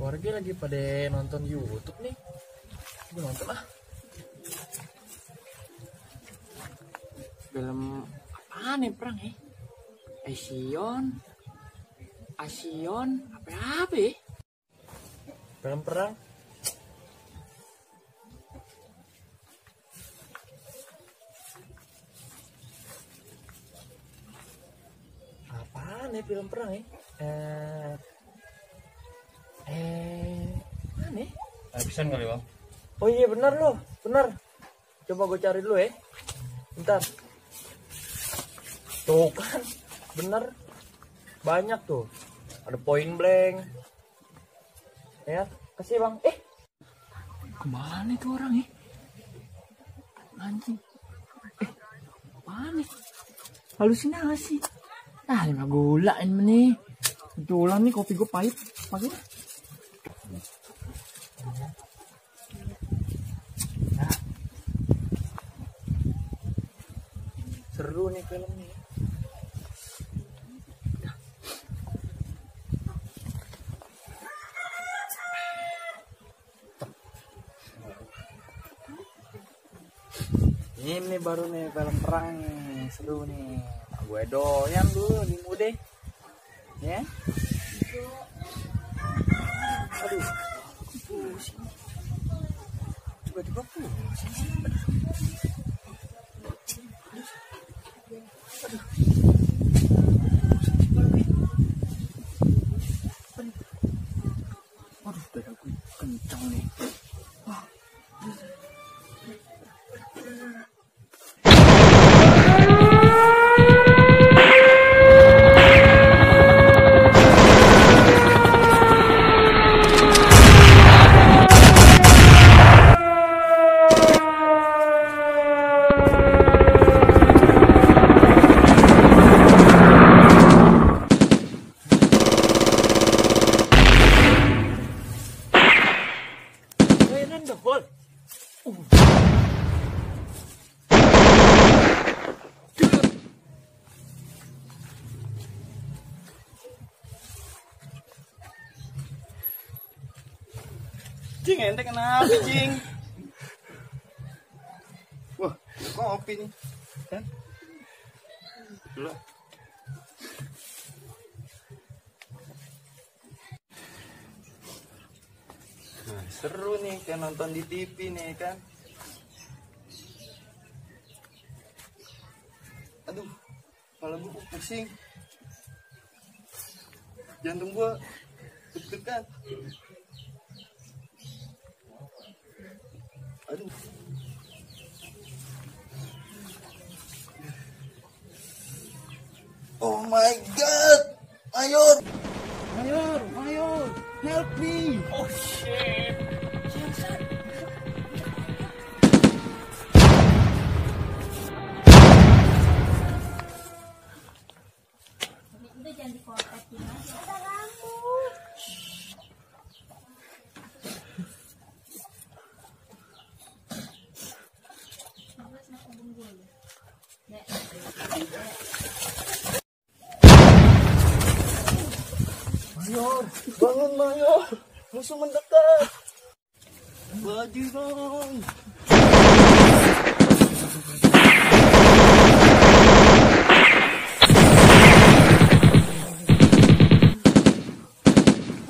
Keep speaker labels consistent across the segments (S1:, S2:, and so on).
S1: Keluarga lagi pada nonton YouTube nih. Gue nonton ah. Film apaan nih perang ya? Asion, apa ya? Film perang. Apaan nih film perang ya? Mana?
S2: Habisan kali bang.
S1: Oh iya benar loh, benar. Coba gue cari dulu ya. Bentar. Tuh kan, bener. Banyak tuh. Ada Point Blank. Ya, kasih bang. Kemana itu orang ya? Anjing. Apaan nih? Halusinasi. Ah, 5 gula ini nih. Kebetulan nih kopi gue pahit. Pakai. Nah. Seru nih film nih. Ini baru nih film perang nih, seru nih. Gue doyan dulu di muda. Ya. Aduh. Pusing. Tiba-tiba pusing. Aduh, dada gue kencang nih. Wah.
S2: Cing, ente kenapa cing? Wah, kopi nih kan? Dulu. Nah, seru nih kayak nonton di TV nih kan. Aduh, kepala gue pusing. Jantung gue deg-degan. Aduh. Oh my god. Mayor, help me.
S1: Oh shit.
S3: Udah jangan dikontekin aja. Ada kamu.
S2: Mayor, bangun Mayor. Musuh mendekat. Baju dong.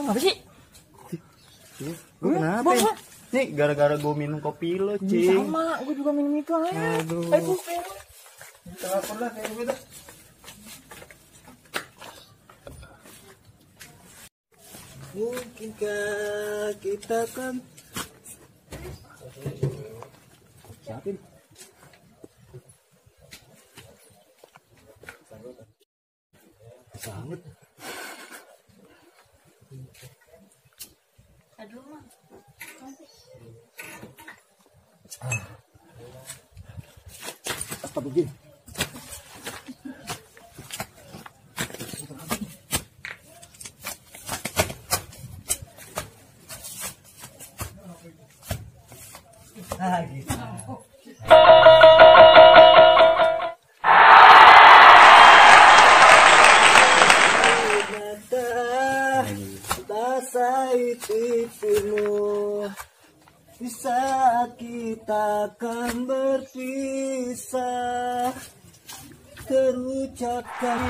S1: Apa sih?
S2: Lu kenapa? Nih gara-gara gue minum kopi lo, cing.
S1: Sama, gue juga minum itu aja.
S2: Aduh.
S1: Aduh,
S2: Telepon lah kayak gitu. Mungkinkah kita kan siapin? Sangat.
S3: Aduh, Mang.
S2: Apa begini? Gitu. Rasa itu pipimu di saat kita akan berpisah. Terucapkan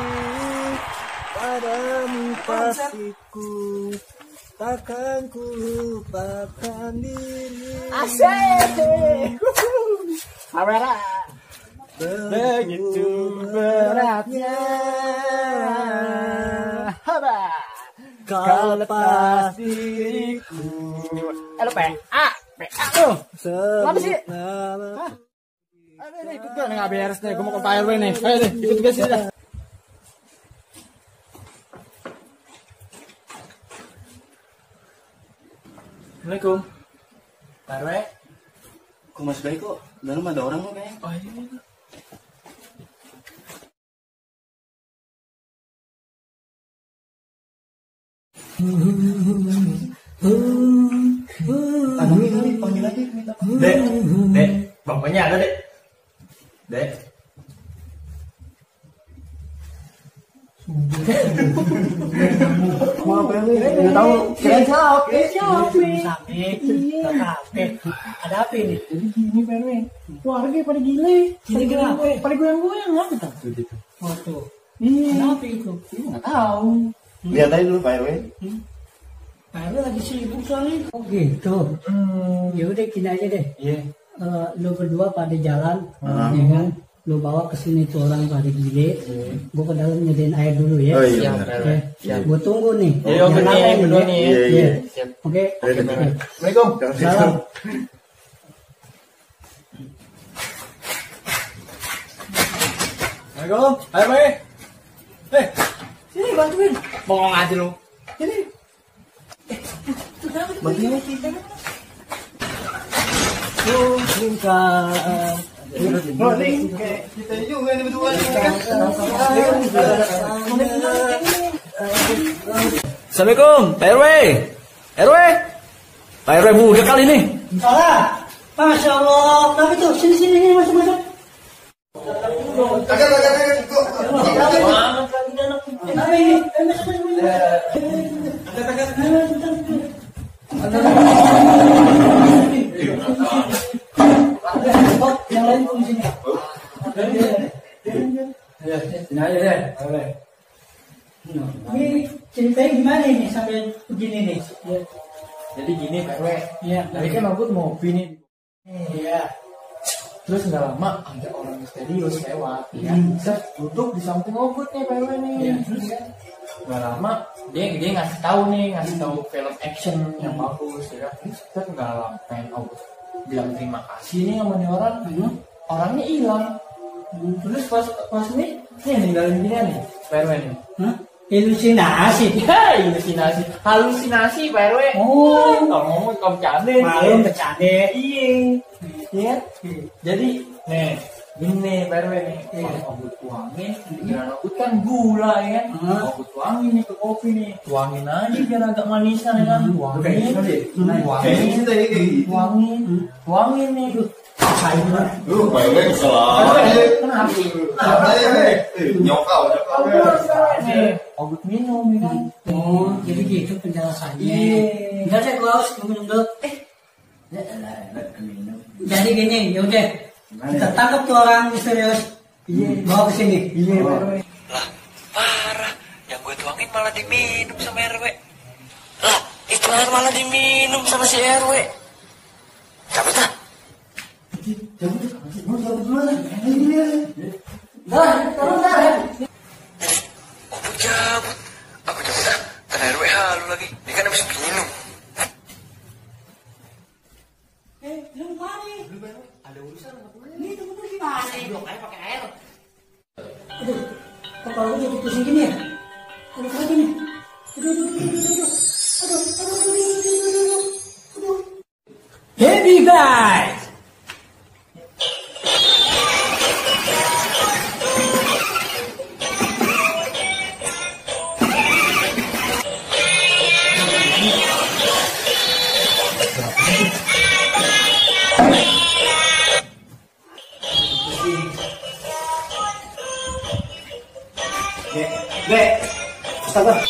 S2: padamu kasihku, takkan ku lupakan diri.
S1: Asik. Kamera. Begitu beratnya. Haba. Kau lepas diriku. Lo PA lo. Kenapa sih? Ayo nih, ikut gue nih, gak beres nih. Gue mau ke Pak RW nih. Ayo deh, ikut gue sini dah. Assalamualaikum. Pak RW.
S2: Kok masih baik kok? Dalam ada orang kok kayaknya.
S1: Oh iya.
S2: Kali panggil aja minta.
S1: Dek, bapaknya ada dek. Dek.
S2: Mau apa ini? Nggak tahu. Kirain capek.
S3: Ada apa ini?
S1: Jadi gini PRW, warga pada gile.
S3: Gile kenapa?
S1: Pada goyang-goyang apa tuh?
S3: Foto.
S1: Iya.
S3: Kenapa itu?
S1: Nggak tahu.
S2: Lihat aja dulu Pak RW.
S3: Pak RW lagi sibuk soalnya. Oh gitu. Ya udah gini aja deh.
S1: Iya.
S3: Lu berdua pada jalan, ya kan? Lu bawa ke sini tuh orang pada gile. Gua ke dalam nyediain air dulu ya.
S2: Oh iya.
S3: Oke. Gua tunggu nih.
S1: Iya,
S3: Jangan
S1: bener,
S3: lama
S1: berdua
S3: ya.
S1: nih.
S2: Iya.
S1: Siap.
S3: Oke.
S1: Assalamualaikum.
S3: Salam.
S1: Assalamualaikum. Ayo, Pak. Sini bantuin. Bongong aja lu. Sini. Bantuin kita. Oh, nih, kita juga nih berdua. Assalamualaikum, Pak RW. RW. Pak RW muda kali ini.
S3: Salah. Masya Allah. Tapi tuh sini masuk. Apa ini? Yang lain di sini.
S1: Sini aja deh.
S3: Ini ceritanya gimana ini sampai begini nih?
S1: Jadi gini Pak RW.
S3: Iya.
S1: Tadi kan aku ngopi nih.
S3: Iya.
S1: Terus nggak lama ada orang misterius lewat, ya. Saya duduk di samping Ogut nih Pak RW nih. Terus nggak lama dia ngasih tahu film action yang bagus, ya. Terus nggak lama pengen Ogut bilang terima kasih nih sama nih orang, orangnya hilang. Terus pas nih ninggalin dia nih Pak RW nih.
S3: Ilusinasi.
S1: Ya, halusinasi Pak RW.
S3: Oh.
S1: Kalau ngomong kau bercanda.
S3: Malu bercanda.
S1: Iya. Ya. Jadi, nih, gini Pak RW nih. Ogut tuangin, pikiran Ogut kan gula ya kan. Ogut tuangin nih ke kopi nih. Tuangin aja biar agak manisan ya kan. Tuangin nih.
S2: Lu Pak RW salah.
S1: Kenapa?
S2: Nyokau.
S1: Nih, Ogut minum ya kan.
S3: Oh, jadi gitu penjelasannya.
S1: Iya.
S3: Enggak saya close, minum dulu. Jadi gini, yaudah kita tangkap tuh orang misterius. Iya. Bawa ke sini.
S1: Iya Pak RW.
S4: Lah, parah. Yang gue tuangin malah diminum sama RW. Lah, itu air malah diminum sama si RW. Cabut lah. Aku cabut ah. Karena RW halu lagi. Dia kan habis minum.
S3: Lu mana? Ada urusan ini temen lu gimana? Blok aja pakai air. Aduh, kepala gue jadi pusing gini ya? Aduh, lagi nih. Aduh. Happy guys!
S2: Dek, sabar.